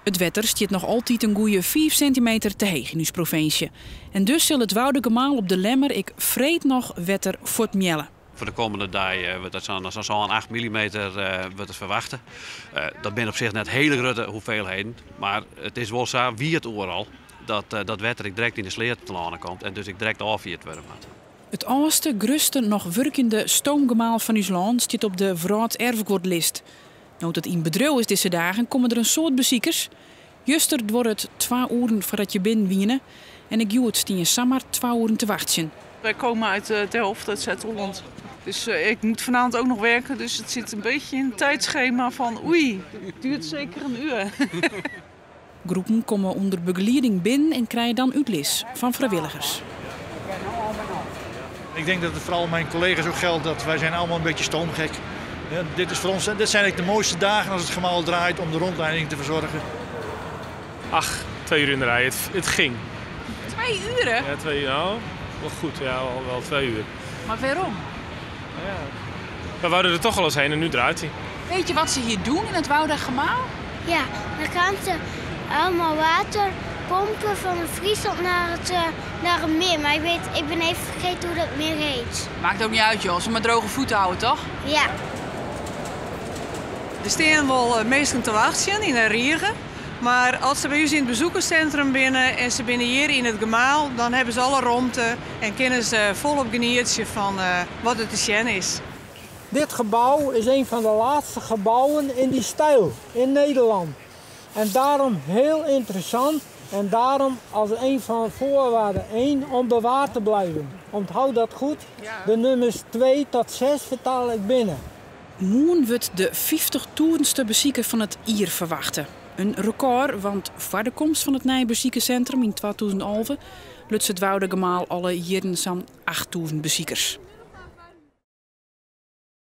It wetter stiet noch altyd in goeie 5 sintimeter te heech yn ús provinsje. En dus sil it Woudagemaal op De Lemmer ek freed noch wetter fuortmealle. Foar de kommende dei wurdt dat sa'n sân, 8 millimeter wurdt it ferwachte. Dat binne op sich net hiele grutte hoeveelheden, mar it is wol sa wiet oeral dat dat wetter ek direkt yn de sleat telâne komt en dus ek direkt ôffierd wurde moat. It âldste, grutste noch wurkjende stoomgemaal fan ús lân stiet op de wrâlderfguodlist. No't it yn bedriuw is dizze dagen komme der in soad besikers. Juster duorre it twa oeren foardat je binnen wiene en ek hjoed stean je samar twa oeren te wachtsjen. Wij komen uit Delft, uit Zuid-Holland. Dus ik moet vanavond ook nog werken, dus het zit een beetje in het tijdschema van oei, het duurt zeker een uur. Groepen komme ûnder begelieding binnen en krije dan útlis fan frijwilligers. Ik denk dat het vooral mijn collega's ook geldt dat wij zijn allemaal een beetje stoomgek. Ja, dit, is voor ons, dit zijn eigenlijk de mooiste dagen als het gemaal draait om de rondleiding te verzorgen. Ach, 2 uur in de rij. Het ging. 2 uren? Ja, 2 uur. Nou, wel goed. Ja, wel 2 uur. Maar waarom? Ja. We wouden er toch al eens heen en nu draait hij. Weet je wat ze hier doen in het Woudagemaal? Ja, dan gaan ze allemaal water pompen van de Friesland naar het meer. Maar ik ben even vergeten hoe dat meer heet. Maakt ook niet uit joh, ze maar droge voeten houden, toch? Ja. Er staan wel mensen te wachten in de rige. Maar als ze bij ons in het bezoekerscentrum binnen en ze binnen hier in het gemaal, dan hebben ze alle ruimte en kunnen ze volop genieten van wat het te zien is. Dit gebouw is een van de laatste gebouwen in die stijl in Nederland. En daarom heel interessant en daarom als een van de voorwaarden 1 om bewaard te blijven. Onthoud dat goed. De nummers 2 tot 6 vertaal ik binnen. Moarn wurdt de 50.000ste besiker fan it jier ferwachte. In rekôr, want foar de komst fan it nije besikerssintrum yn 2011 luts it Woudagemaal alle jierren sa'n 8000 besikers.